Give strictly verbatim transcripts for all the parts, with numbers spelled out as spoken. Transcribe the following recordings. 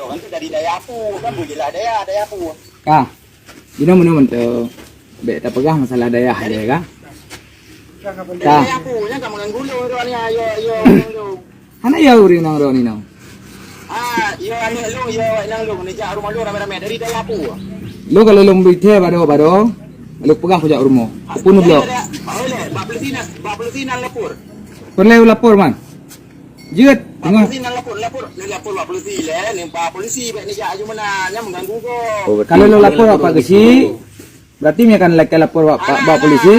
Orang tu dari dayah Apu, kan, boleh jelas dayah, dayah Apu. Ka. Jinoe meunyoe mantong, bèk tapeugah masalah dayah je, ka. Dari dayah Apu, nyan ka meuganggu lôn, lôn ni, ayo, ayo, ayo. Hana ya ureueng nang ro ni nang. Ah, yo aneuk lôn, yo awak nang lôn, neujak rumoh lôn ramè-ramè dari dayah Apu. Lôn kalau lôn bri thèe baro, baro, lôn peugah kujak rumoh. Keupeue neublok? Bak polisi nan, bak polisi nan lapor. Peureulèe lapor, man. Jeuet, bak polisi nan lapor, lapor, ni lapor bak polisi lé, ni bak polisi bèk neujak aju meunan, nyan meuganggu gob. Kalau lôn lapor bak Pak Geuchik, berarti mi akan lakèe lapor bak, bak, bak polisi.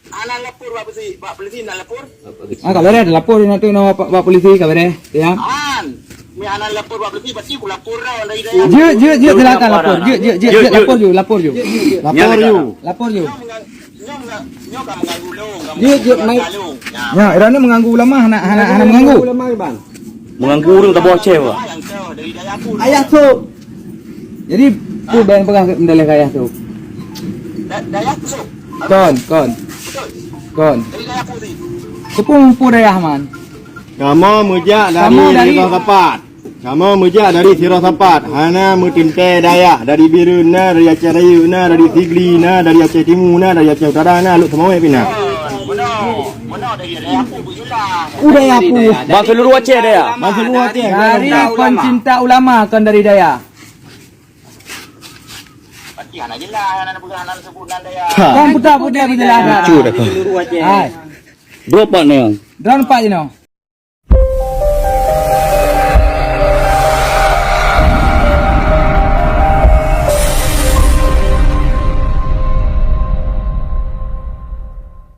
Hana lapor bak polisi, bak polisi nan lapor. Ah, ka bèrèh, lapor nanti nang bak, bak polisi, ka bèrèh, ya. An, mi hana lapor bak polisi, berarti ku lapor dah dari dayah. Jeuet, jeuet, jeuet, silakan lapor. Jeuet, jeuet, jeuet, jeuet, lapor ju, lapor ju. Lapor ju. Lapor ju. Nyoe mengang-, nyoe mengang-, nyoe ka mengganggu lôn, ka mengganggu keluarga lôn. Nyoe, ira ni mengganggu ulama, hana, hana, hana mengganggu. Mengganggu ureueng taboh Aceh, Pak. Ayah tu. Jadi, peue bèk peugah meudaléh keu ayah tu? Da-, dayah tu, Sob. Kon, kon. Betul. Kon. Dari dayah Apu sih. Teupeue peue dayah, man. Kamoe meujak dari Siroh Sapat. Kamoe meujak dari Siroh Sapat. Hana meuteuntèe dayah. Dari Bireuen na, dari Aceh Rayeuk na, dari Sigli na, dari Aceh Timu na, dari Aceh Utara na, Lhokseumawe pih na. Beuna, beuna dari dayah Apu, beujula. Peue dayah Apu? Ban seuluruh Aceh dayah. Ban seuluruh Aceh. Dari pencinta ulama, kon dari dayah. Berarti hana jeulaih, hana peugah, hana seubut nan dayah. Ha. Kan putar-putar jeulaih. Lucu dah kau. Hai. Droe pat ni. Droe pat jinoe.